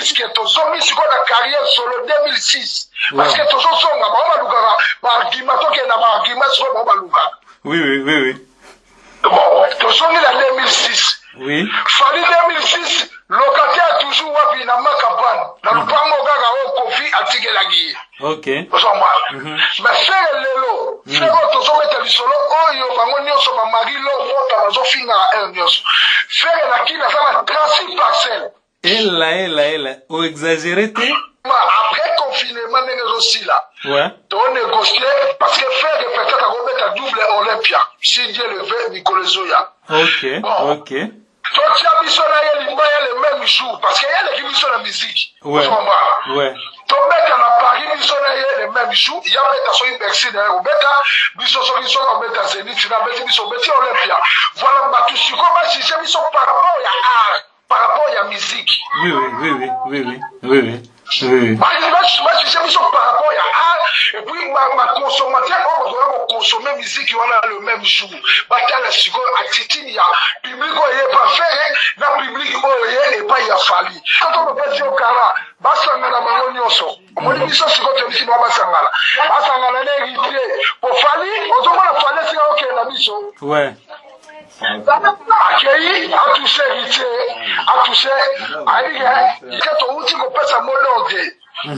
2006 ke tozongi sikoyo na carrière solo 2006, parce que tozozonga, bango balukaka baargument, tokende na baargument sikoyo bango balukaka. Bon, tozongi na 2006. Fally 2006, locataire toujours wapi? Na Makapan, na lupango kaka oyo Kofi atikelaki ye. Ozomwana, mais Ferre lelo, Ferre oyo tozobeta lisolo oyo, bango nyonso bamari lo mota bazofingaka heure nyonso, Ferre na kini aza na 36 parcelle. Ela, ela, ela, oexagéré te. Ma après confinement ndenge ezosila, tonégocie, parce que Ferre peut-être akobeta double Olympia, si Dieu le veut, mikolo ezoya. Bon. Totia biso na ye limbaya le même jour, parce que ye aleki biso na musique. Ozomona, tobeta na Paris biso na ye le même jour. Ya beta soki Bercy na ye kobeta biso, soki obeta Zénith na beti biso, obeti Olympia. Voilà, bato sikoyo bajuge biso par rapport ya art, par rapport ya musique. Bajuge biso par rapport ya art et puis baconsommateur oyo bakoya koconsommer musique wana le même jour, batala sikoyo attitude ya public oyo ye epa Ferre na public oyo ye epai ya Fally. Soki bapesi yo kara, basangana bango nyonso. Omoni, biso sikoyo toyebisi bango basangana, basangana na Héritier po Fally, ozomona Fally esika okende na biso. Akei atouche Héritier, atouche, ayebi ke touti kopesa mot d'ordre.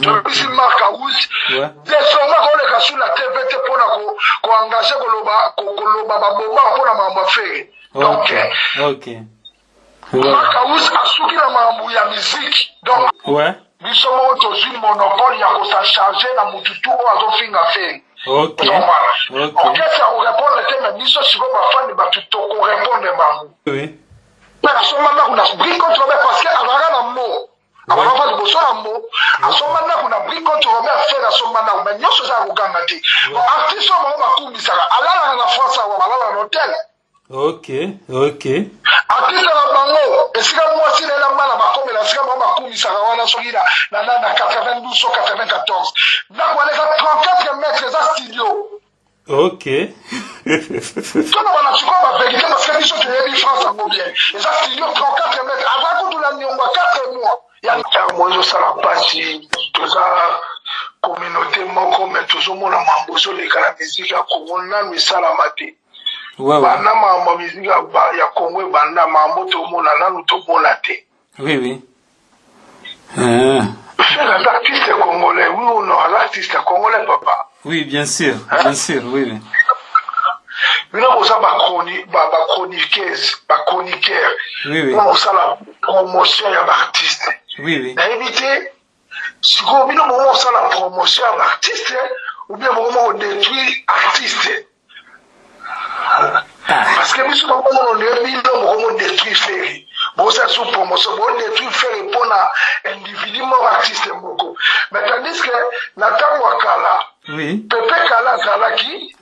Toyebisi Mark House désormais koleka sur la TV te mpona koengage koloba baboma mpona makambo ya Ferre. Donc Mark House asuki na makambo ya musique. Donc biso moko tozwi monopole ya kosa charge na mutu tu oyo azofinga Ferre. Orchestre akorépondre te, mais biso sikoyo bafani, bato tokorépondre bango. Mpe asomba ndako na Brick contre Robert, parce que azalaka na mo abaka liboso na mo, asomba ndako na Brick contre Robert. Ferre asomba ndako, mais nyonso eza ya koganga te. Bon, artiste oyo bango bakumbisaka alalaka na France awa, balalaka na hotel. Artiste na bango, esika mwasi na ye na bana bakomela, esika bango bakumisaka wana, soki na 92 so 94, ndako wana eza 34 mètre, eza studio. Toloba na sikoyo bavérité, parce que biso toyebi France yango bien. Eza studio 34 mètre, aza kutu na niongo ya 4 mois ya yango. Ezosala mpasi, toza communauté moko, mais tozomona mambo ezoleka na musique ya Congo, nanu esalama te. Banda makambo ya musique ya Congo ebanda, mambo tomona nanu tomona te. Ferre aza artiste congolais, oui ou non? Aza artiste congolais, papa. Oui, bien sûr, bien sûr, oui. Bino boza bachroniqueuse, bachroniqueur mpona kosala promotion ya baartiste. Nayebi te sikoyo, bino bongo kosala promotion ya baartiste ou bien bongo kodétruire artiste? Parce que biso bakomona ndenge bino bokomo détruire Ferre, bosala sous promotion, bodétruire Ferre mpona individu moko, artiste moko. Mais tandis que na ntango ya kala, Pepe Kala azalaki,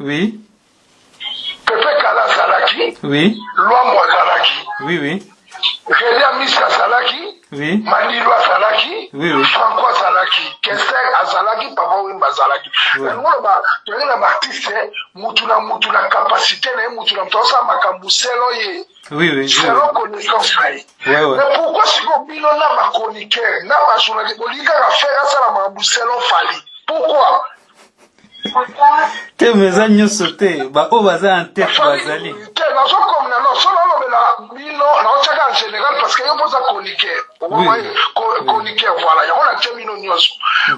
Pepe Kala azalaki, Lwambo azalaki, Redi Amisi azalaki, Madilu azalaki, Franco azalaki, Kester azalaki, Papa Wemba azalaki. Yango loba, toyaki na baartiste, mutu na mutu na capacité na ye, mutu na mutu azosala makambo selon ye, selon connaissance na ye. Mais pourquoi sikoyo bino na bachroniqueur na bajournaliste bolingi kaka Ferre asala makambo selon Fally? Pourquoi? Te, mais eza nyonso te, baoyo baza en tête bazali. Te, nazokomna no so naolobela bino, naotiaka en général, parce que yo mpo oza chroniqueur, chroniqueur, voilà, yango natie bino nyonso.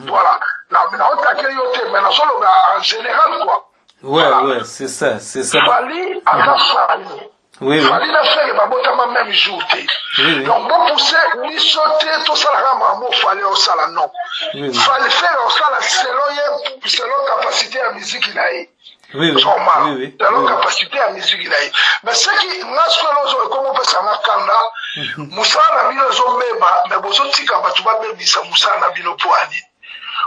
Voilà, naotake yo te, mais nazoloba en général, quoi. Ouais, c'est ça, c'est ça. Fally aza Fally. Fally na Ferre babotama même jour te. Donc bopousse biso te tosalaka makambo Fally osala. Non, Fally, Ferre osala selon ye, selon capacité ya miziki na ye. Normal, selon capacité ya miziki na ye. Mais soki nga sikoyo ozo ekomi opesanga kanda, mosala na bino ezobeba, mais bozotika bato babebisa mosala na bino mpo ani?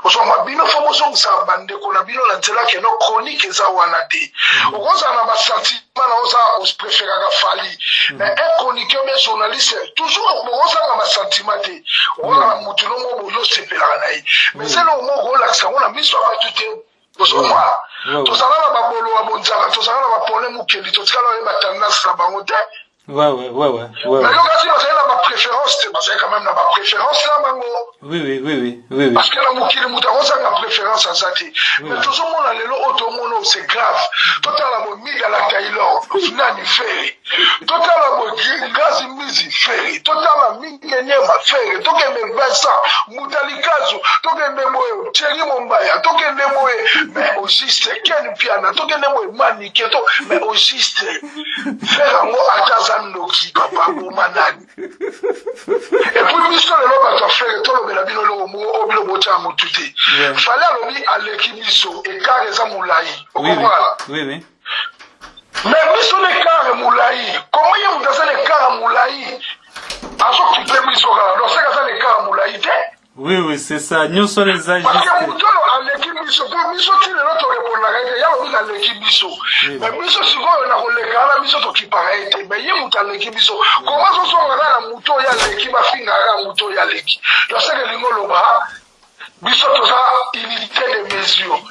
Ozomba bino, fo bozongisa bandeko na bino na nzela keno chronique eza wana te. Okozala na basentiment na oza opréféraka Fally, mais un chroniqueur bien journaliste, toujours bokozanga basentiment te. Okozala na mutu nongo boyo osepelaka na ye, mais eloko moko olakisa yango na miso ya bato te. Ozomona, tozala na babolo ya bonzaka, tozala na bapole mokeli, totikala oyeba tendance na bango te. Ouais. Mais kasi bazali na bapréférence te, bazali quand même na bapréférence na bango. Parce que na mokili, moto akozanga préférence aza te. Mais tozomona lelo oyo, tomona oyo, c'est grave. Totala boye Migala Taylor, nani, Ferre. Totala boye Ngazi Mbizi, Ferre. Totala Minge Nyema, Ferre. Tokende Vincent Mutalikazu, tokende boye Thierry Mombaya, tokende boye, mais au juste Ken Piana, tokende boye Manike to, mais au juste Ferre yango, ata aza ndoki, papa, boma nani. Et puis biso lelo, bato ya Ferre, tolobela bino eloko moko oyo bino botyaka motu te. Fally alobi aleki biso, écart eza molai. Okomprendre? Oui. Mais biso na écart molai, komo ye moto aza na écart molai azokipe biso kaka? Donc seka aza na écart molai te. Oui, c'est ça. Nyonso wana eza Parce que juste. Moto oyo aleki biso, mpo biso ti lelo torépondaka ete ya lobi aleki biso. Mais biso sikoyo na koleka wana, biso tokipaka ye te. Mais ye moto aleki biso, koma azozonga kaka na moto oyo aleki, bafingaka kaka moto oyo aleki. Donc seke elingi oloba, biso toza unité de mesure.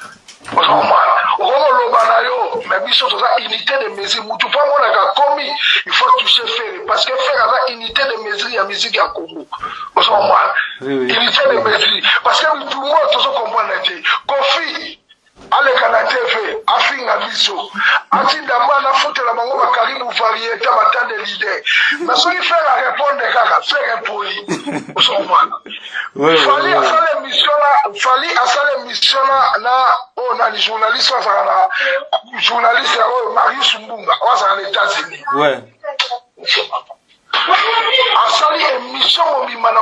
Ozomona, okokoloba na yo, mais biso toza unité de mesure. Mutu mpo amonaka komi, il faut toucher Ferre, parce que Ferre aza unité de mesure ya musique ya Congo. Ozomona? Unité de mesure, parce que bitumba oyo tozocomprendre te. Kofi aleka na TV, afinga biso, atinda bana afutela bango bakaribu variété, batande leader. Mais soki Ferre arépondre kaka, Ferre impoli. Ozomona? Fally asala émission na, Fally asala émission na oyo nani, journaliste oyo azalaka na, journaliste oyo Marius Mbunga oyo azalaka na États-Unis. Asali émission mobimba na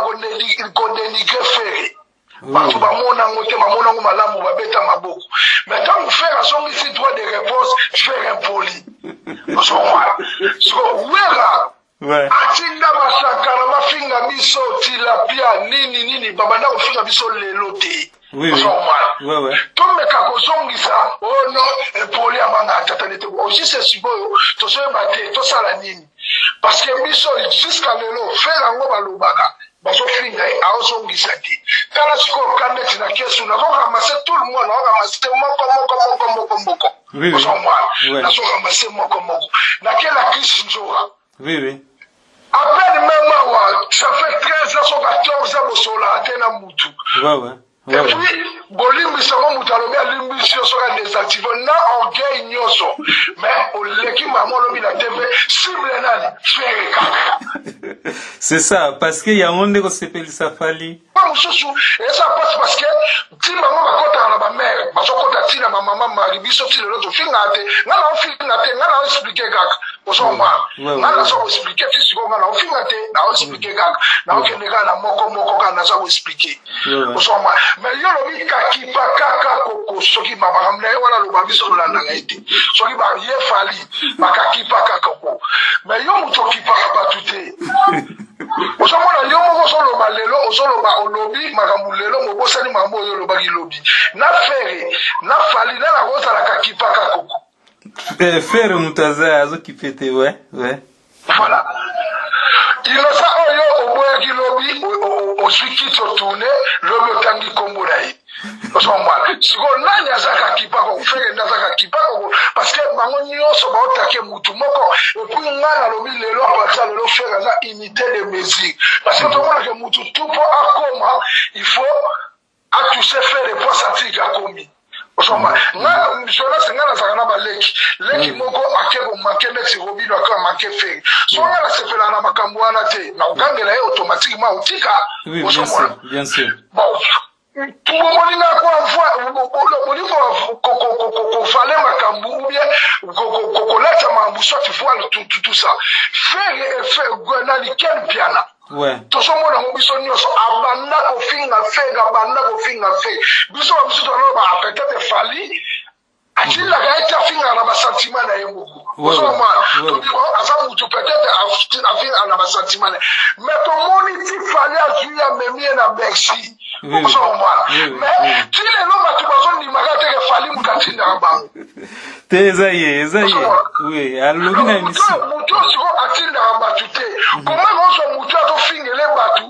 kodénigrer Ferre. Bato bamona yango te, bamona yango malamu, babeta maboko. Mais ntango Ferre azongisi droit de réponse, Ferre impoli. Ozomona siko Wera atinda basakana bafinga biso, tilapia nini nini, babanda kofinga biso lelo te. Ozomona? Tomeka kozongisa oyo impoli, abanga tata nete ojise. Sikoyo tozoyeba te tosala nini, parce que biso jusqu'à lelo, Ferre yango balobaka, bazofinga ye, aozongisa te. Tala sikoyo ka neti na kesu, nazoramasser tout le monde, nazoramasser moko moko moko moko moko. Ozomwana, nazoramasser moko moko, nakela Kisi Nzora. À peine même awa, ça fait 13 ans so 14 ans, bosolaka te na mutu. Et puis bolimbisango, moto alobi alimbisi yo, soki adésactive na orgueil nyonso, mais oleki mama, olobi na TV, cible nani? Ferre kaka. C'est ça, parce que yango nde kosepelisa Fally. Mosusu eza mpasi, parce que ti bango bakɔtaka na bamare, bazokɔta ntina bamama mari. Biso ti lelo tofingaka te. Nga na ofinga te, nga na oexpliquer kaka. Ozomona, nga naza koexpliquer ti sikoyo, nga na ofinga te, na oexpliquer kaka, naokende kaka na moko moko kaka, naza koexpliquer. Ozomona? Mais yo lobi kakipa kaka koko, soki makambo na ye wana aloba, biso tolandaka ye te. Soki ye Fally bakakipa kaka koko, mais yo moto okipaka bato te. Ozomona, yo moko ozoloba lelo, ozoloba, olobi makambo lelo, mobosani makambo oyo olobaki lobi na Ferre na Fally. Nana kozalaka kipaka koko? Ferre moto aza azokipe te, ouais. Voilà, Innocent oyo oboyaki lobi, ozwi kiti, otourne lobi, otangi nkombo na ye. Ozomwana sikoyo nani azaka kipaka? Ferre nde azaka kipaka, parce que bango nyonso baotake mutu moko. Et puis nga nalobi lelo, à partir lelo, Ferre aza unité de mesure, parce que tomonake mutu tu mpo akoma, il faut atouche Ferre po asantir akomi. Ozomba nga Jonas, nga nazalaka na baleki leki moko ake komanquer neti Robino, ake amanquer Ferre. So nga nasepelaka na makambo wana te, nakokangela ye automatiquement, otika. Ozomona? Bien sûr. Bon, bolinga bolingo kovale makambo ou bien kolata makambo, soit voile, tout ça. Ferre nani, Ken Piana, tozomona yango biso nyonso, abanda kofinga Ferre, abanda kofinga Ferre. Biso babiso toloba peut-être Fally atindaka ye te, afingaka na basentiment na ye moko. Ozomona, aza mutu, peut-être afingaka na basentiment na ye. Mais tomoni ti Fally azwi, amemi ye na Bercy. Ozomona? Mais ti lelo bato bazondimaka teke Fally mutu atindaka bango. Te, eza ye, eza ye, oui, alobi na émission. Motu oyo sikoyo atindaka bato te, koma kozwa motu azofingele bato,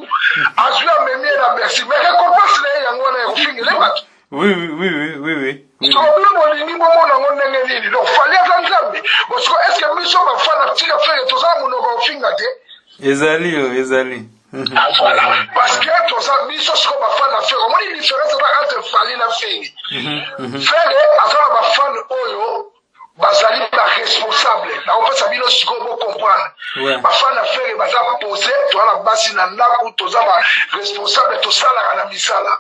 azwi, amemi ye na Bercy, mais récompense na ye yango wana ya kofingele bato. Siko bino bolingi bomona yango ndenge nini? Donc Fally aza Nzambe. Bon, siko est ce que biso bafana tika Ferre toza na monoko? kofinga te. Ezali yo, ezali. Voilà, parce que toza biso sikoyo bafan na Ferre. Omoni différence eza entre Fally na Ferre. Ferre aza na bafan oyo bazali baresponsable. Nakopesa bino sikoyo bocomprendre. Bafan na Ferre baza posé, toza na basi na ndako, toza baresponsable, tosalaka na misala.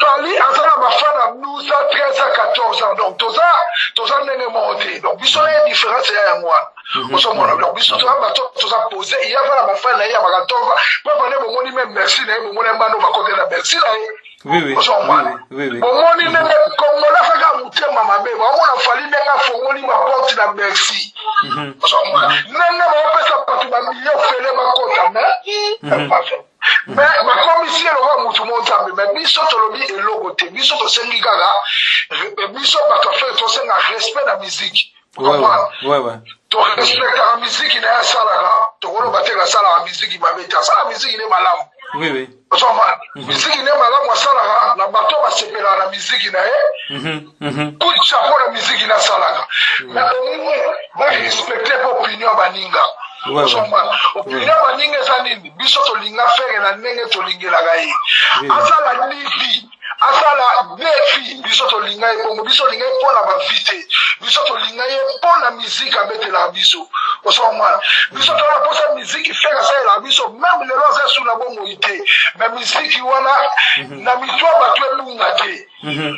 Fally aza na bafan na 12 ans, 13 ans, 14 ans, donc toza ndenge moko te. Donc biso na ye, différence ya yango wana. Ozomona, donc biso toza bato toza posé, ye aza na bafan na ye ya ba 14 ans. Mpo vane bomoni même merci na ye, bomoni bano bakote na merci na ye. Ozomona, bomoni ndenge Kongola azaka motema mabe. Baomona Fally ndenge afongoli baporte na Bercy, ozomona ndenge baopesa bato bamilio fele bakota, mais bakomisi eloko ya motu mo Nzambe. Mais biso tolobi eloko te. Biso tosengi kaka, biso bato ya Ferre tosenga respect na musique. Torespectaka miziki na ye asalaka. Tokoloba te asalaka miziki mabe te, asalaka miziki nde malamu. Ozomona, miziki nde malamu asalaka, na bato basepelaka na miziki na ye. Coup de chapeau na miziki na asalaka, mais au moins barespecte mpe opinion ya baninga. Ozomona, opinion ya baninga eza nini? Biso tolinga Ferre na ndenge tolingelaka ye. Azala livi, asala défi, biso tolinga ye bongo. Biso tolinga ye mpo na bavues te, biso tolinga ye mpo na miziki abetelaka biso. Osomwana, biso toza mposa miziki Ferre asalelaka biso. Même lelo aza su na bomoi te, mais miziki wana na mitwa bato ebunga te.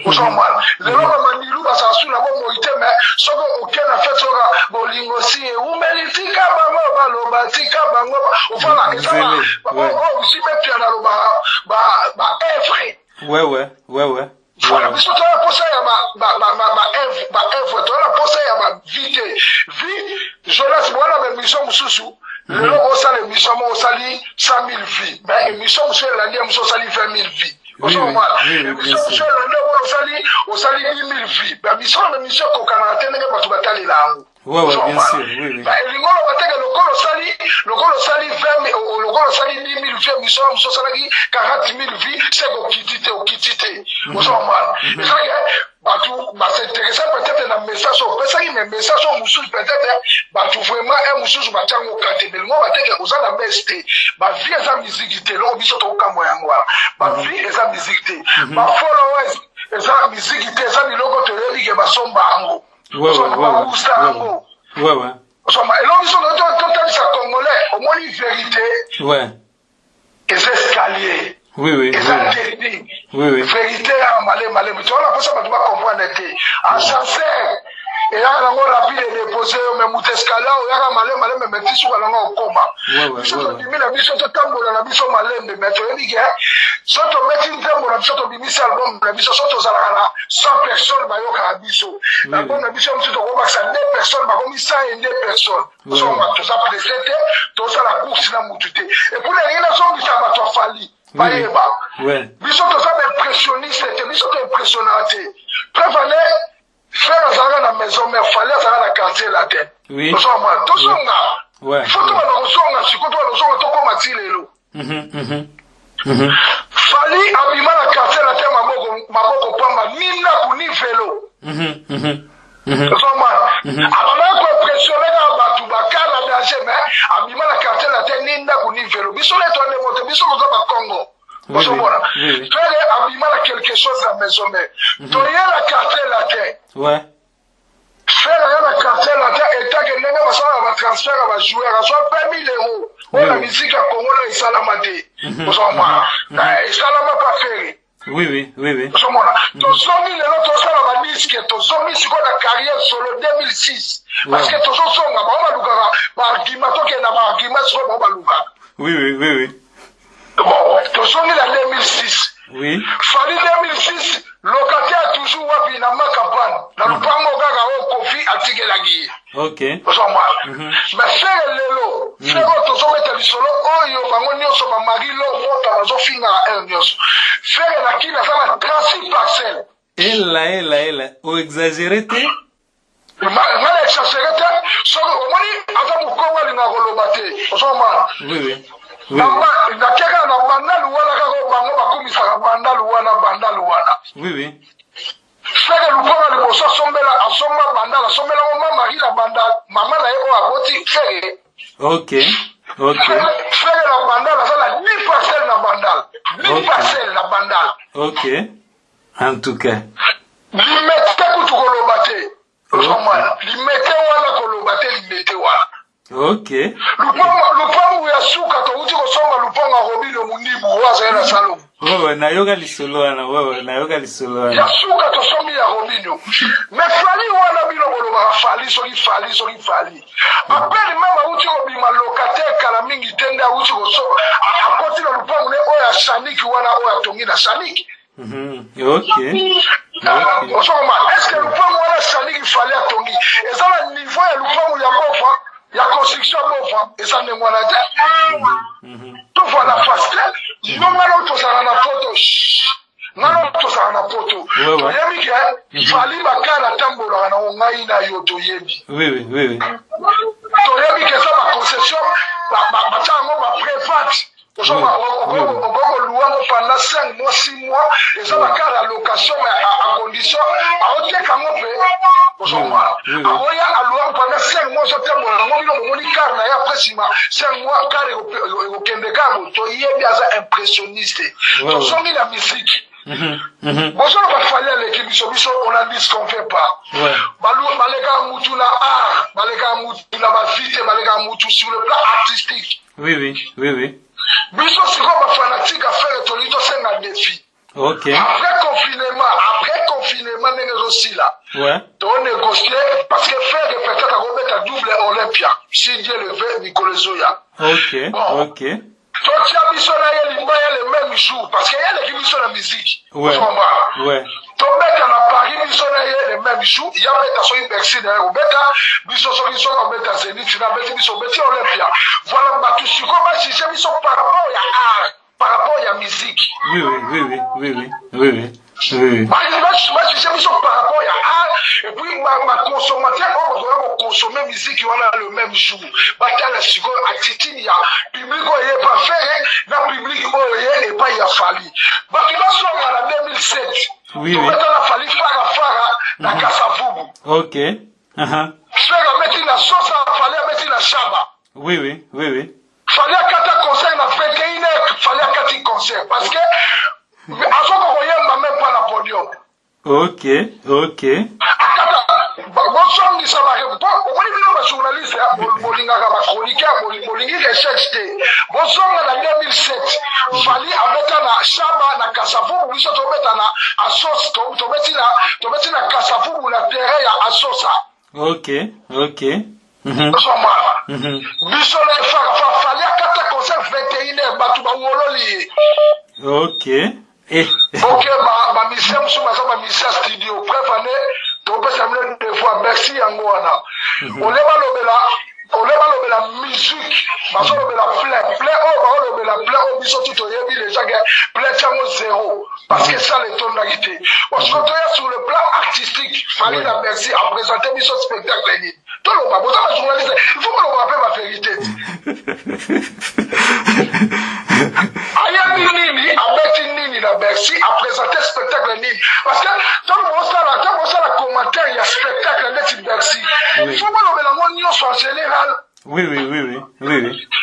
Ozomwana, lelo bamanilu bazala su na bomoi te, mais soki oke na fête, soka bolingo si ewumeli, tika bango baloba, tika bango. Voilà, eza oyo jibepia nalobaka baœuvre. Voilà, biso toza na posa ya baœuvre, toza na posa ya bavues te. Vues, Jonas, wana baémission mosusu lelo osala émission moko, osali 100 000 vues, mais émission mosusu elandi ya mosusu, osali 20 000 vues. Ozomona, émission mosusu elandi yango, osali 10 000 vues. Bamission na bamission ekokanaka te ndenge bato batalela yango. Elingi oloba teke lokola osali 20, lokola osali 10 000 vues, émission ya mosusu osalaki 40 000 vues, seke okiti te, okiti te. Ozomona, ezalaki bato bas'intéresse peut-être na message oyo opesaki, mais message oyo mosusu peut-être bato vraiment un mosusu batiango kate. Mais lingo bateke oza na bese te. Bavues eza miziki te. Eloko biso tokokamwa yango wana, bavues eza miziki te, bafollowers eza miziki te. Eza biloko toyebi ke basomba yango, babusta yango. Osomba eloko biso totalisa Congolais. Omoni, vérité eza escalier. Eza technique. Vérité ya malemi malemi, towana mposa bato bacomprendre te. Ascenseur eyaka nango rapide, edépose yo, mais moto escalier oyaka malemi malemi, mais ti suka nango okoma. Biso tondimi na biso, totambola na biso malembe, mais toyebi ke so tobeti nzembo na biso, tobimisi album na biso, so tozalaka na 100 personnes bayokaka biso na album na biso, mosusu tokobakisa 2 personnes, bakomi 102 personnes. Ozomba, toza pressé te, tozala course na mutu te. Et puis nalingi nazongisa bato ya Fally bayeba, biso toza baimpressionniste te, biso toimpressionnaka te. Preuve ane, Ferre azalaka na Maison Mère, Fally azalaka na Quartier Latin. Ozomona, tozonga, faut tobanda kozonga sikoyo, tobanda kozonga, tokóma ti lelo. Fally abima na Quartier Latin maboko maboko pamba, ni ndako ni velo. Ozomona, abandaki koimpressionner kaka bato bakala danger, mais abima na Quartier Latin ni ndako ni velo. Biso nde toande moto, biso toza Bakongo. Ozomona, Ferre abima na quelque chose na Maison Mère, toye na Quartier Latin. Ferre aya na Quartier Latin etake ndenge basalaka batransfert ya bajoueur, azwa 20 000 euros. Oyo na misiki ya Kongo na esalama te. Ozomona, esalama pa Ferre. Ozomona, tozongi lelo, tosala badisques, tozongi sikoyo na carrière solo 2006, parce que tozozonga. Bango balukaka baargument, tokende na baargument sikoyo bango balukaka. Bon, tozongi na 2006. Fally 2006, locataire toujours wapi? Na Makapan, na lupango kaka oyo Kofi atikelaki ye. Ozomona, mais Ferre lelo, Ferre oyo tozobeta lisolo oyo, bango nyonso bamari lo mota bazofingaka heure nyonso, Ferre na kini aza na 36 parcelle. Ela, ela, ela, oexagéré te. Nga na exagéré te. Soki omoni aza mokongo, alingaka koloba te. Ozomona, nakeka na Bandalu wana kaka oyo bango bakumisaka, Bandalu wana, Bandalu wana. Ferre, lupango liboso asombela, asomba Bandal, asombelango ma Marie na Bandal, mama na ye oyo aboti Ferre. Ok. Ferre na Bandal aza na 10 parcelles na Bandal, 10 parcelles na Bandal. Ok, en tout cas. Limete kutu koloba te. Ozomona Limete wana, koloba te, Limete wana. Lupangu ya suka, touti kosomba lupangu ya Robino Mundibu oyo azali na Salomo. Wewe, nayoka lisolo wana. Wewe, nayoka lisolo wana. Ya suka tosombi ya Robino. Mais Fally wana, bino bolobaka Fally, soki Fally, soki Fally apene meme awuti kobima locataire kala mingi te, nde awuti koso akoti na lupangu ne oyo ya Saniki wana, oyo atongi na Saniki. Ozokoma, est ce que lupangu wana Saniki Fally atongi eza na niveau ya lupangu ya Bova, ya construction ya Bova? Eza ndenge wana te. Tovoila face te. Yo ngana oyo tozala na poto, ngana oyo tozala na poto, toyebi ke Fally bakala atambolaka nango. Ngai na yo toyebi. Toyebi ke eza baconcession, batya yango bapré-vente. Okoki koluwa yango pendant 5 mois, 6 mois. Eza bacar ya location, mais à condition aoteka yango mpe. Ozomona, akoya aluwa yango pendant 5 mois, ozotambola yango. Bino bomoni car na ye, après nsima 5 mois car ekokende kaka. Toyebi aza impressionniste. Tozongi na musique. Bozoloba Fally aleki biso. Biso, on n'en disconvient pas. Balekaka mutu na art, balekaka mutu na bavie te, balekaka mutu sur le plan artistique. Biso sikoyo bafanatiques ya Ferre, tolingi tosenga défi. Après confinement, après confinement ndenge ezosila, tonégocie, parce que Ferre peut-être akobeta double Olympia, si Dieu le veut, mikolo ezoya. Bon. Totia biso na ye limbaya le même jour, parce que ye aleki biso na musique. Tobeta na Paris, biso na ye le même jour. Ya beta soki Bercy na ye kobeta biso, soki abeta Zénith na abeti biso, obeti Olympia. Voilà, bato sikoyo bajuge biso par rapport ya art, par rapport ya musique. Bajuge biso par rapport ya art, et puis baconsommateur oyo bakoya koconsommer musique wana le même jour, batala sikoyo attitude ya public oyo ye epa Ferre na public oyo ye epai ya Fally. Bato basonga na 2007, tobeta na Fally fara fara na Kasavubu. Ferre abeti na Sosa, Fally abeti na Shaba. Fally akata concert na 21 heures. Fally akati concert parce que azoka koyemba même pas na podium. Akata. Bosongisa, omoni, bino bajournaliste bolingaka bachroniqueur, bolingi recherche te. Bozonga na 2007, Fally abeta na Shaba, na Kasavubu. Biso tobeta na Asos, tobeti na Kasavubu, na terrain ya Asosa. Ozomwana, biso na efaka fa, Fally akata concert 21 heures, bato bawololi ye. Ok, bamusicien mosusu baza bamusicien studio. Preuve ane, topesa bino devoir. Merci. Yango wana, ole balobela musique, bazolobela plein, plein oyo baolobela, plein oyo biso tu toyebi déjà ke plein tiango zéro, parce que salle etondaki te. Parce que toya sur le plan artistique, Fally na Bercy aprésente biso spectacle nini? Toloba, boza bajournaliste, il faut bolobaka mpe bavérité. Ayebi nini, abeti nini na Bercy, aprésente spectacle nini? Parce que ntango bosala commentaire ya spectacle ndeti Bercy, il faut bolobela yango nyonso en général.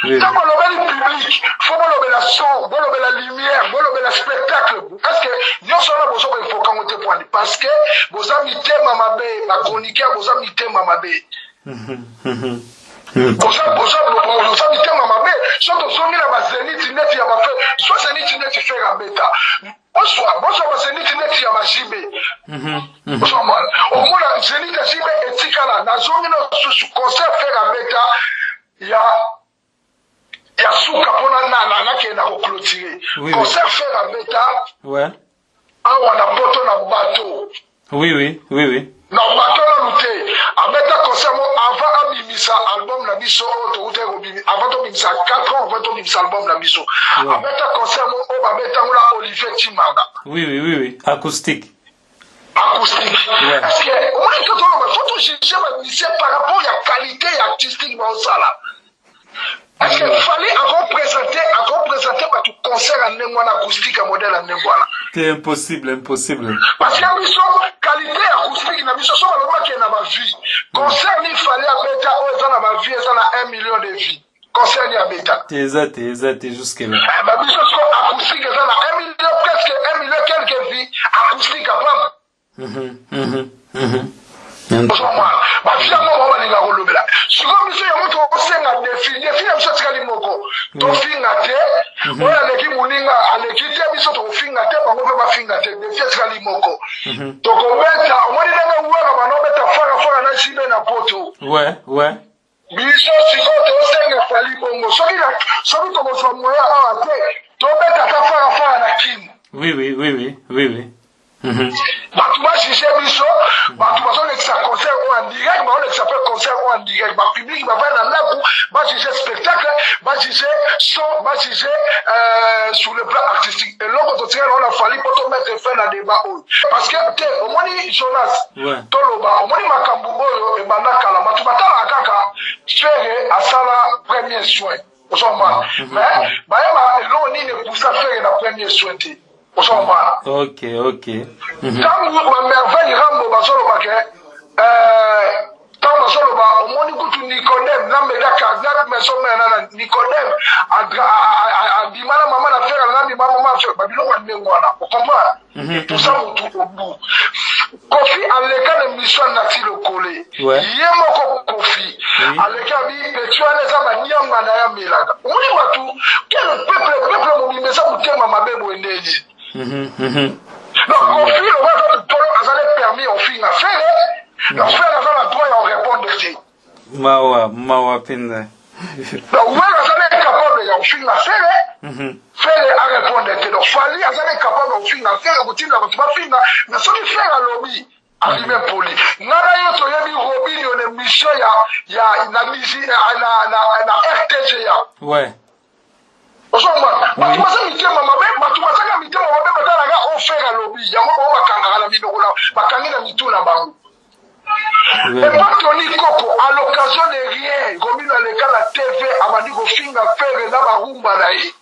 Ntango olobeli public, faut bolobela son, bolobela lumière, bolobela spectacle. Parce que nyonso wana bozo koevoka yango te poani, parce que boza mitema mabe. Bachroniqueur, boza mitema mabe, boza mitema mabe. So tozongi na bazénith neti ya bafe, so zénith neti Ferre abeta, bozwa bazénith neti ya baJB. Ozomona, omona zénith ya JB etikala. Nazongi na susu concert Ferre abeta ya suka mpona nakende na koclôturer. Concert Ferre abeta awa na poto, na bato. Na bato nanu te, abeta concert mo avant abimisa album na biso oyo toutaki kobimi, avant tobimisa 4 ans, avant tobimisa album na biso. Abeta concert mo oyo babetango na Olivier Timanga. Oui, acoustique. Acoustique. Parce que omoni, to toloba, faut tojuge bamusicien par rapport ya qualité ya artistique baosala. Parce que Fally akoprésente bato concert ya ndenge wana, acoustique ya modèle ya ndenge wana? C'est impossible, impossible. Parce que biso, qualité ya acoustique na biso, so balobi bakende na bavie, concert ni Fally abeta oyo eza na bavie, eza na 1 million de vues. Concert nini abeta? Te, eza te, eza te jusque là. Eh, ba biso siko acoustique eza na 1 million, presque 1 million quelque vie acoustique apamba. Ozomona bafi yango bango balinga kolobela. Sikoyo biso yango tokosenga défi. Défi na biso etikali moko: tofinga te. Oyo aleki moninga aleki te. Biso tokofinga te, bango mpe bafinga te. Défi etikali moko: tokobeta. Omoni ndenge waka banobeta farafara na jibe na poto. Biso sikoyo tosenga Fally bongo. Soki tokozwa moyen awa te, tobeta ata farafara na Kini. Bato bajuge biso. Bato bazolekisa concert oyo en direct, bazolekisa mpe concert oyo en direct. Bapublic bavai na ndako, bajuge spectacle, bajuge son, bajuge sur le plan artistique. Eloko totikali wana, Fally, mpo tomettre fin na débat oyo, parce que te, omoni Jonas, toloba, omoni makambo oyo ebanda kala, bato batalaka kaka Ferre asala premier soin, ozomona. Mais bayeba eloko nini epusa Ferre na premier soin te, ozomona. Ntango bamerveille Rambo bazoloba ke, ntango bazoloba, omoni kutu Nicodème na Medaka na maison mère na Nicodème abima na mama na Ferre na bima mama na Ferre, babiloko ya ndenge wana, ocomprendre, epusa motu obu. Kofi aleka na émission Nati Lokole. Ye moko Kofi aleki abi petit wana eza banianga na ye amelaka. Omoni bato, quel peuple? Peuple mobimba eza motema mabe boye ndeni. Donc Kofi lokola tolo azali permis ofinga Ferre, donc Ferre aza na droit ya orépondre te. Mawa, mawa mpenza. Donc were azali capable ya kofinga Ferre, Ferre arépondre te. Donc Fally azali capable ya kofinga Ferre, kotinda bato bafinga. Mais soki Ferre alobi arrivé poli, nga na yo toyebi Robinio na émission ya na misi na RTGA. Ozomona bato baza mitema mabe, bato bazaka mitema mabe, batalaka o Ferre alobi yango, bango bakangaka na minoko na bakangi na mitu na bango. Epa Tony Koko, à l'occasion de rien, Robino aleka na TV, abandi kofinga Ferre na barumba na ye.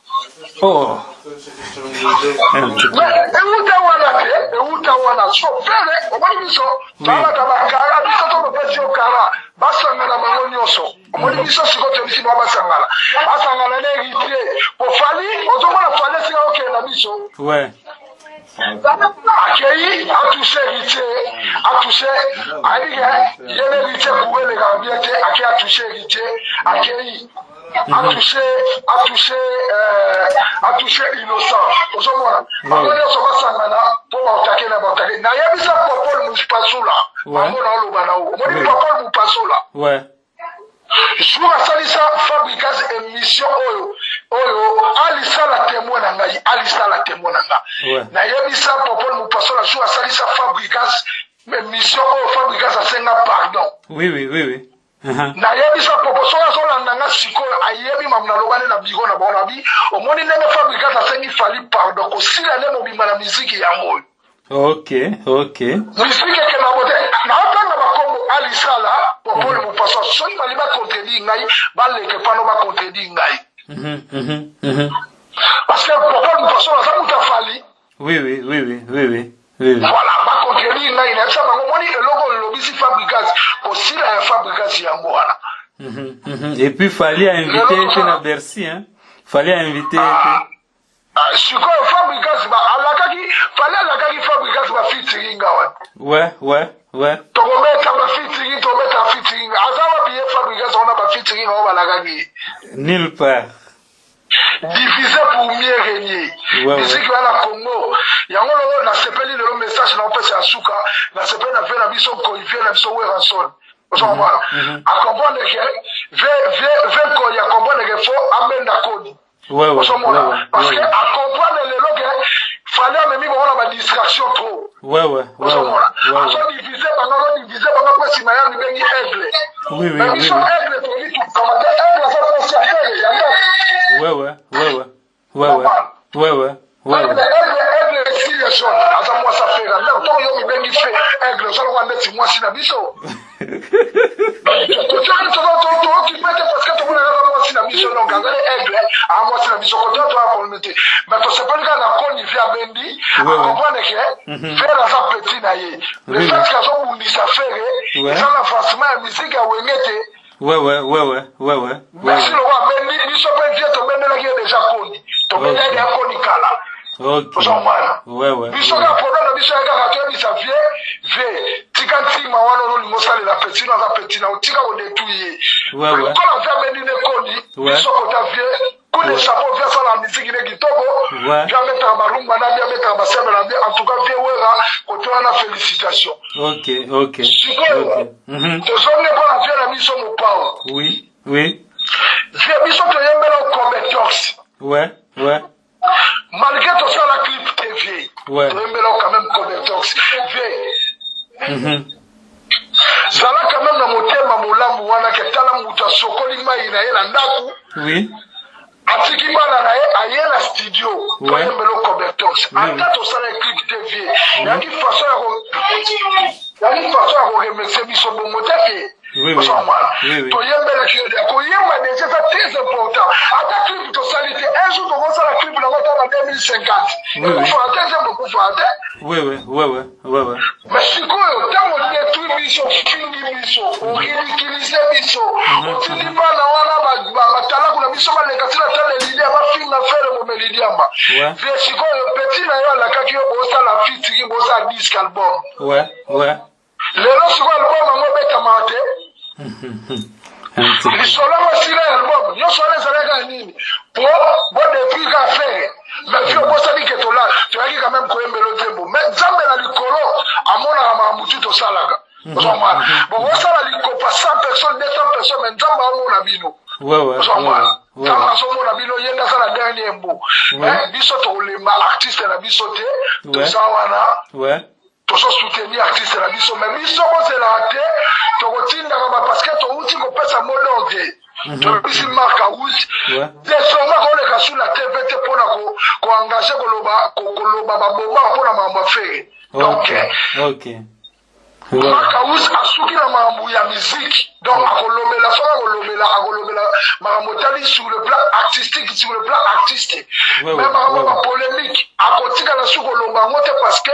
Mais euta wana te, euta wana. So Ferre, omoni biso toalaka bakara, biso tolopesi yo kara, basangana bango nyonso. Omoni biso sikoyo toyebisi bango basangana, basangana na Héritier po Fally. Ozomona Fally esika okende na biso. Akei atouche Héritier, atouche, ayebi ke ye na Héritier courant elekaka bien te. Akei atouche Héritier, akei atouche Innocent. Ozomona bango nyonso basangana mpo baotake na baotake. Nayebisa Popol Mupasula, bango na oloba na o, omoni Popol Mupasula, jour asalisa Fabricas émission oyo alisala témoin na ngai, alisala témoin na nga. Nayebisa Popol Mupasola, jour asalisa Fabricas émission oyo, Fabricas asenga pardon. Nayebisa Popo, soki azolanda nga sikoyo, ayebi mamu naloba nde na biro na bango. Na bi, omoni ndenge Fabricas asengi Fally pardon, kosila nde mobimba na miziki yango oyo. Miziki ekenda bo te. Naotanga bakombo alisala Popole Mopaso. Soki bali bacontredire ngai, baleke pano bacontredire ngai, parce que Popole Mopaso aza moto afali. Voilà, bacontredire ngai. Nayebisa bango, omoni eloko olobisi Fabricas, kosila ya Fabricas yango wana. Et puis Fally a invité ete na Bercy, hein? Fally a invité ete. Ah, sikoyo Fabricas alakaki, Fally alakaki Fabricas bafeaturing wana. Tokobeta bafeaturing, tokobeta featuring. Aza wapi ye Fabricas wana? Bafeaturing oyo balakaki ye? Nulle part. Diviser pour mieux régner. Musique wana Congo yango. Lelo nasepeli, lelo message na opesa ya suka, nasepeli na vie na biso Nkoi, vie na biso Werrason. Ozomona, acomprendre ke vie Nkoi, acomprendre ke faut abenda koni. Ozomona, parce que acomprendre lelo ke Fally amemi bango na badistraction trop. Ozomona, azodivise bango, azodivise bango mpo nsima ya mibengi aigle. Na biso aigle toyebi tukama te. Aigle aza mwasi ya Ferre ya ndako. Aigle, aigle esili jaune, aza mwasi ya Ferre ndako. Ntongo yo mibengi fe aigle, ozalaka ndeti mwasi na biso. Tokipe te, parce que tomonaka aza mwasi na biso. Donc azali aigle, aa mwasi na biso. Koto toya problème te, mais tosepeli kaka na koni vi abendi, acomprendre ke Ferre aza petit na ye. Le fait ke azobundisa Ferre, eza na avancement ya musique ya Wenge te. Ouais. Merci lokwa abendi biso mpe vieux, tobendelaki ye déjà koni, tobendelaki ya koni kala. Ozomwana biso kaka problème na biso ya kaka toyebisa vieux: vieux, tika ntima wana ozolinga osalela petit no, aza petit na, otika kodétruire ye. Lokola vieux abendi ne koni, biso kota vieux, coup de chapeau. Vieux asala misiki ne kitoko, vieux abetaka barumba na vieux abetaka basembe na vieux. En tout cas, vieux Wera, kote wana, félicitation. Sikoyo tozongi mpo na vieux na biso Mopao. Vieux, biso toyembela Cobetox. Malgré tosala clip te, vieux, toyembela quand même Cobetox. Vieux, zala quand même na motema molamu wana ke tala moto asokoli mai na ye na ndako, atiki bana na ye, aye na studio, toyembela Cobetox. Ata tosala clip te, vieux, yaki façon ya koremercier biso bongo te ke toyembelaki yo ya koyemba déjà, eza très important. Ata clip tosali te, un jour tokosala clip nango ata na 2050, ekufaka te, nzembo ekufaka te. Mais sikoyo ntango détruit biso, fingi biso, oridiculiser biso, otindi bana wana batalaku na biso baleka ntina tala elidia, bafinga Ferre momeli diamba. Vieux, sikoyo petit na yo alakaki yo bosala featuring, bosala disque album. Lelo sikoyo album yango ebetamaka te. Lisolo yango esila ya album nyonso wana ezalaki nini? Po bodétruire ka Ferre. Mais vieux, obosani ke tola toyaki quand même koyembela nzembo, mais Nzambe na likolo amonaka makambo tu tosalaka. Ozomwana bon, osala likopa 100 personnes, 200 personnes, mais Nzambe amona bino. Ozomwana, Nzambe azomona bino, ye nde aza na dernier mot. Biso tokolemba artiste na biso te, toza wana, tozosoutenir artiste na biso. Mais biso bozelaka te, tokotindaka ba, parce que touti kopesa mot d'ordre, toyebisi Mark House désormais koleka sur la TV te mpona koengager koloba babomaka mpona makambo ya Ferre. Donc Mark House asuki na makambo ya musique. Donc akolobela, soki akolobela, akolobela makambo etali sur le plan artistique, sur le plan artiste. Mais makambo bapolémique, akotikala su koloba yango te, parce que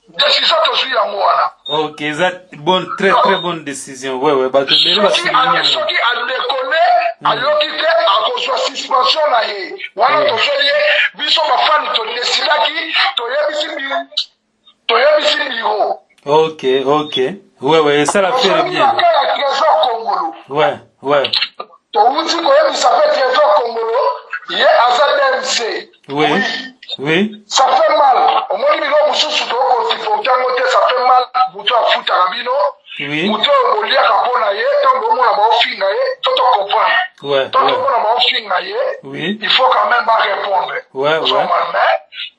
décision tozwi yango wana. Ok, eza bonne, très très bonne décision. Ouais, bato ebele basouligner. Soki adéconner, ayoki te, akozwa suspension na ye wana. Tozweli ye, biso bafani todécidaki, toyebisi bureau. Ok, ouais, esala faire bien. Ya Trésor Kongolo. Towuti koyebisa mpe Trésor Kongolo, ye aza DMC. Ça fait mal, omoni biloko mosusu tokosupporter yango te. Ça fait mal, moto afutaka bino, moto oyo boliaka mpo na ye, ntango bomona baofinga ye, to tocomprendre, to tomona baofinga ye, il faut quand même barépondre. Mais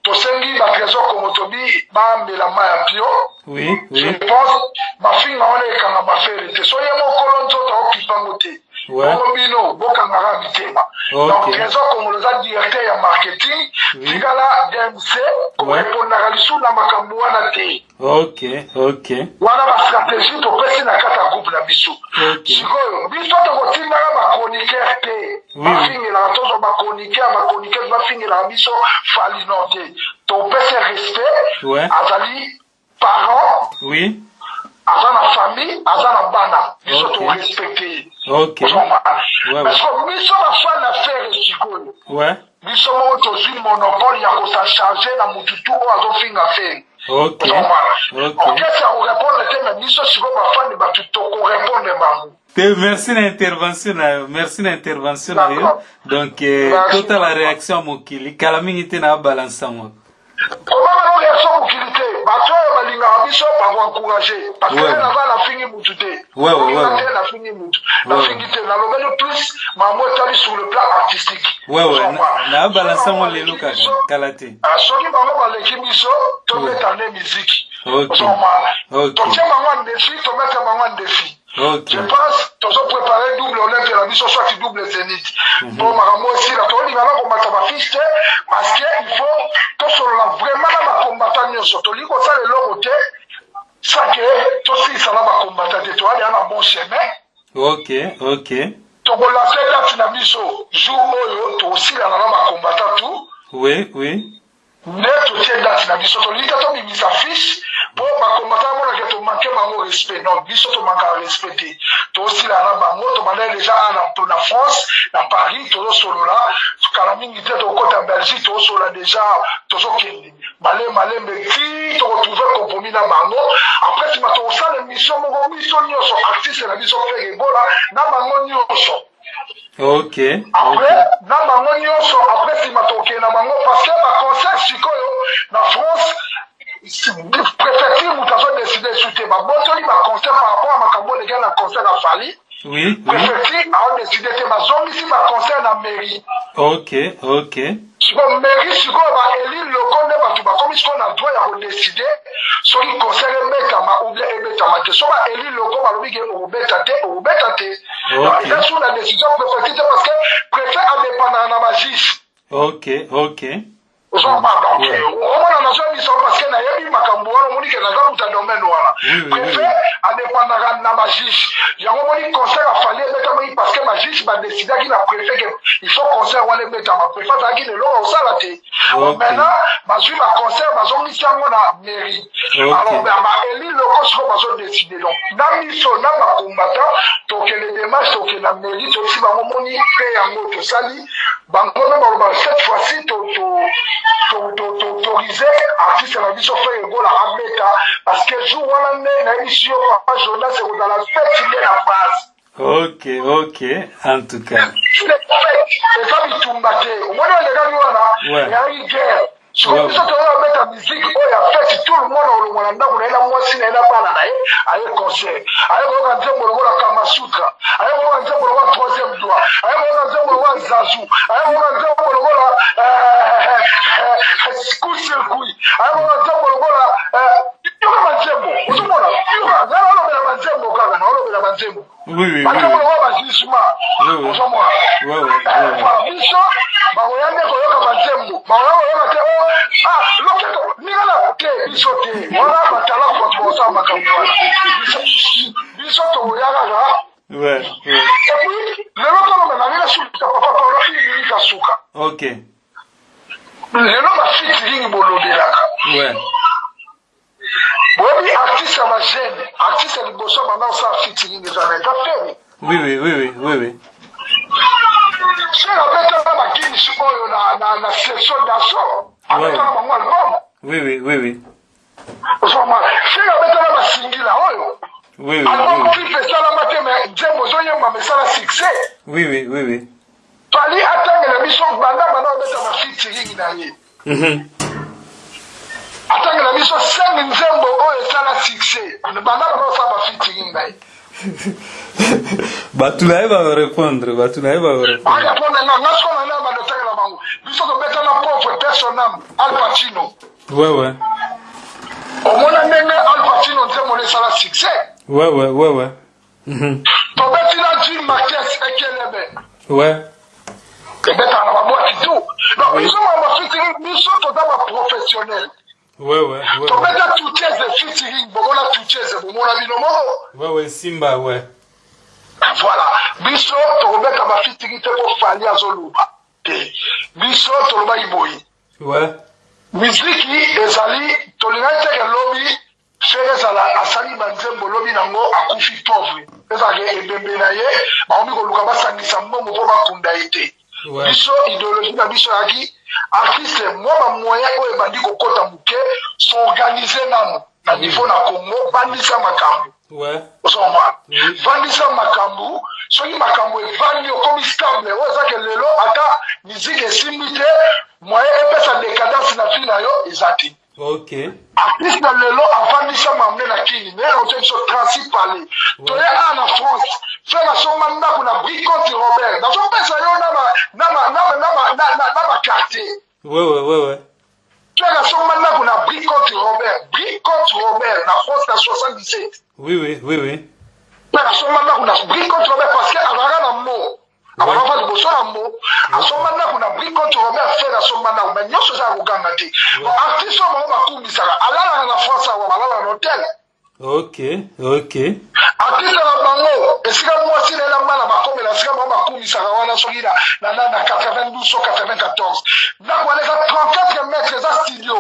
tosengi batrésor Kongo, tobi bambela mai ya pio. Je pense bafinga wana ekanga baFerre te. So ye mokolo nzoto aokipango te, bongo bino bokangaka mitema. Donc Trésor Kongolo eza directeur ya marketing, tikala DMC, korépondaka lisusu na makambo wana te. Wana bastratégie topesi na kati ya groupe na biso. Sikoyo biso tokotindaka bachroniqueur te, bafingelaka, tozwa bachroniqueur bafingelaka biso Fally no te. Topesi respect, azali parent, aza na famille, aza na bana, biso torespecter ye. Parce que biso bafan na Ferre sikoyo, biso moko tozwi monopole ya kosa charger na mutu tu oyo azofinga Ferre. Orchestre akorépondre te, mais biso sikoyo bafani, bato tokorépondre bango. Te, merci na intervention na yo, merci na intervention na yo. Donc totala réaction ya mokili kala mingi te na balansa moko. Komaka no réaction mokili te, bato oyo balingaka biso bakoencourager, parce que naza nafingi mutu te, te nafingi mutu, nafingi te, nalobeli plus makambo etali sur le plan artistique. Na balansa ngo lelo kaka, kala te. Soki bango baleki biso, tobeta nde musique, totie bango en défi, tomettre bango en défi. Je pense tozo préparer double Olympia na biso, soit double Zénith, po makambo esila. Tolinga na komata bafiche te, parce que il faut tosolola vraiment na bacombattants nyonso. Tolingi kosala eloko te sans que tosilisa na bacombattants te. Toyali na bon chemin. Tokolancer date na biso jour oyo tokosilana na bacombattants tout. Nde totie date na biso, tolingi te tobimisa fiche po ba combattants bamona ke to manque bango respect. Non, biso to manquaka respect te, tosilana na bango, tobandaki dejà awa na, na France, na Paris, tozosolola kala mingi te, tokota Belgique, tozosolola dejà, tozokende malembe malembe ti tokotrouve compromis na bango. Après sima tokosala emission moko biso nyonso, artiste na biso Ferre Gola na bango nyonso. Après na bango nyonso, après nsima tokokende na bango, parce que baconcert sikoyo na France, préfecture moto azodécider su te, babotoli baconcert par rapport ya makambo olekeli na concert ya Fally. Préfecture aodécider te, bazongisi baconcert na mairie. Sikoyo mairie, sikoyo baélus locaux nde bato bakomi sikoyo na droit ya kodécider soki concert ebetama ou bien ebetama te. So baélus locaux balobi ke okobeta te, okobeta te. Eza sur la décision préfecture te, parce que préfet adépendaka na bajuge. Ozomba, donc omona nazoyebisa, parce que nayebi makambo wana, omoni ke naza kuta domaine wana. Préfet adépendaka na bajuge. Yango omoni concert ya Fally ebetamaki parce que bajuge badécidaki na préfet ke il faut concert wana ebetama. Préfet azalaki na eloko kosala te. Maintenant bazwi baconcert, bazongisi yango na mairie. Alors baélus locaux sikoyo bazodécider. Donc na biso na bacombattant tokende démarche, tokende na mairie, toyebisi bango, moni mpe yango tosali bango mpe baloba cette fois-ci toautorise artiste na biso Ferre Gola abeta, parce que jour wana nde nayebisi yo, papa Jonas, ekozala fête nde na phrase. Ok, en tout cas. Eza bitumba te, omoni olekaki wana, eyaki guerre. Sikoyo biso toza kobeta musique oyo ya fête, tout le monde olongwa na ndako na ye na mwasi na ye na bana na ye, aye concert, aye koyoka nzembo lokola Kamasutra, aye koyoka nzembo lokola Troisième Doigt, aye koyoka nzembo lokola Zazu, aye koyoka nzembo lokola Coup Circuit, aye koyoka nzembo lokola, yoka banzembo, ozomona, yoka nga naolobela banzembo kaka, naolobela banzembo. Banzembo lokola bajugement, ozomona. Biso bakoya nde koyoka banzembo, bakoya koyoka te ah loketo ninga na te, biso te wana, batalaku bato bakosala makambo wana, biso tokoya kaka. Et puis lelo toloba na ngai suka, papa Paulo, une minute asuka. Lelo bafeaturing bolobelaka, boyebi artiste ya bajeune, artiste ya liboso banda kosala featuring eza na eza Ferre. Ferre abetaka bakinisi oyo na Section d'Assaut, abetaka bango album. Ozomona, Ferre abetaka basingila oyo, album clip esalama te, mais nzembo ozoyembama esala succès. Fally atangela biso banda obeta bafeaturing na ye, atangela biso cinq nzembo oyo esala succès banda osala bafeaturing na ye. Bato na ye barépondre, bato na ye barépondre. Barépondre nga, nga siko na ngai bando otangela bango. Biso tobeta na pauvre personne Al Pacino. Omona ndenge Al Pacino nzembo na esala succès. Tobeti na Jim Makes Ekelebe. Ebetaka na baboîte tout. Donc biso ma bafeaturing, biso toza baprofessionnel. Tobeta Tuteze featuring, bomona Tuteze, bomona bino moko. Ouais, simba, ouais. Voilà, biso tokobeta bafeaturing te mpo Fally azoloba te. Biso tolobaki boye: miziki ezali, tolingaki teke lobi Ferre ezala asali banzembo, lobi nango akufi pauvre, ezalaka ebembe na ye, bakomi koluka basangisa mbongo mpo bakunda ye te. Biso idéologie na biso yaki artiste mwa bamoyen oyo ebandi kokɔta moke, s'organiser nanu na niveau na Congo, bandisa makambo. Ozomona, vandisa makambo, soki makambo evandi, okomi stable, oyo ezake lelo ata musique esimbi te, moyen epesa décadence na vie na yo eza te. Artiste na lelo avandisa mamne na kini naye na otie biso Transi Palais, toye awa na France, Ferre asomba ndako na Brie-Comte Robert, nazopesa yo na baquartier. Ferre asomba ndako na Brie-Comte Robert, Brie-Comte Robert na France na 77. Ferre asomba ndako na Brie-Comte Robert parce que azalaka na mo abakaka liboso na mo, asomba ndako na Brie-Comte Robert. Ferre asomba ndako, mais nyonso eza ya koganga te. Bon, artiste oyo bango bakumbisaka alalaka na France awa, balalaka na hotel. Ok. Artiste na bango esika mwasi na ye na bana bakomela, esika bango bakumisaka wana, soki na 92 so 94, ndako wana eza 34 mètre, eza studio.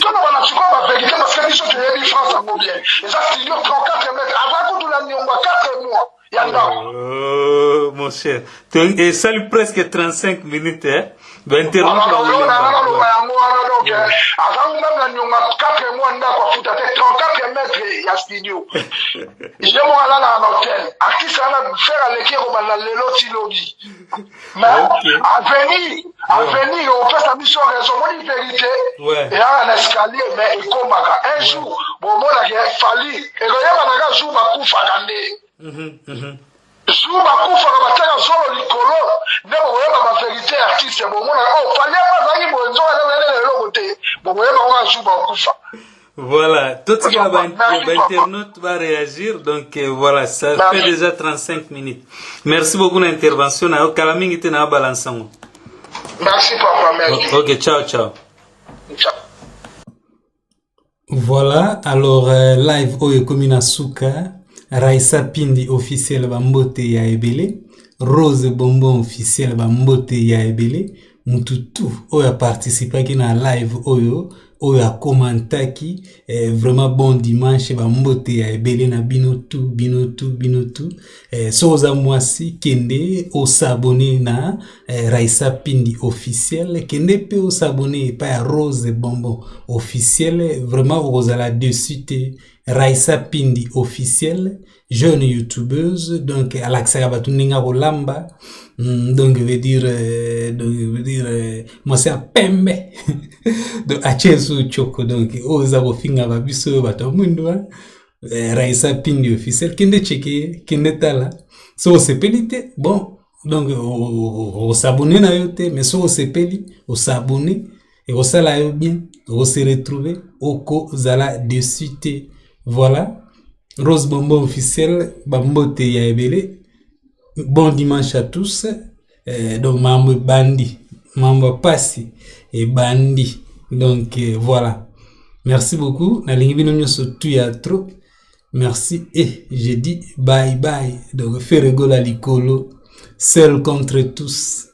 Toloba na sikoyo bavérité, parce que biso toyebi France yango bien. Eza studio 34 mètre, aza kutu na niongo ya 4 mois ya ndako. Oh, mon cher, esali presque 35 minutes, eh? Bainterrompre. Naloba yango wana. Donc aza même na niongo ya 4 mois, ndako afuta te, 34 mètre ya studio. Ye moko alalaka na hotel. Artiste wana Ferre aleki, ekobanda lelo ti lobi. Mais avenir opesa biso raison. Moni, vérité eyaka na escalier, mais ekomaka un jour. Bomonaka Fally ekoyebanaka jour bakufaka nde. Jour bakufaka, batiaka zolo likolo nde bokoyeba bavérité ya artiste. Bomonaka oh, Fally apa azalaki boye, nzoka azalaki na eloko te. Bokoyeba ngo jour bakufa. Voilà, tout ce qui internaute va réagir. Donc voilà, ça fait déjà 35 minutes. Merci beaucoup l'intervention. Na kala mingi te na balance. Merci papa, merci. Ok, ciao ciao. Ciao. Voilà, alors live oyo ekomi na suka. Raissa Pindi officiel, bambote ya ebele. Rose Bonbon officiel, bambote ya ebele. Mutu tu oyo aparticipaki na live oyo, oyo akomantaki, vraiment bon dimanche, bambote ya ebele na bino tu, bino tu, bino tu. So oza mwasi, kende os'abonner na Raissa Pindi officiel, kende mpe os'abonner epai ya Rose Bonbon officiel. Vraiment okozala dessus te. Raissa Pindi officiel, jeune youtubeuse, donc alakisaka bato ndenge akolamba. Donc veut dire donc veut dire mwasi ya pembe, donc atie su choko. Donc oyo eza kofinga babiso oyo bato ya mwindu. Raissa Pindi officiel, kende cheke, kende tala. So osepeli te, bon, donc os'abonner na yo te, mais so osepeli, os'abonner, ekosala yo bien, okose retrouver, okozala dessus te. Voilà, Rose Bonbon officiel, bambote ya ebele. Bon dimanche à tous. Donc mambo ebandi, mambo ya pasi ebandi. Donc voilà, merci beaucoup, nalingi bino nyonso tu ya trop. Merci et je dis bye bye. Donc Ferre Gola likolo, seul contre tous.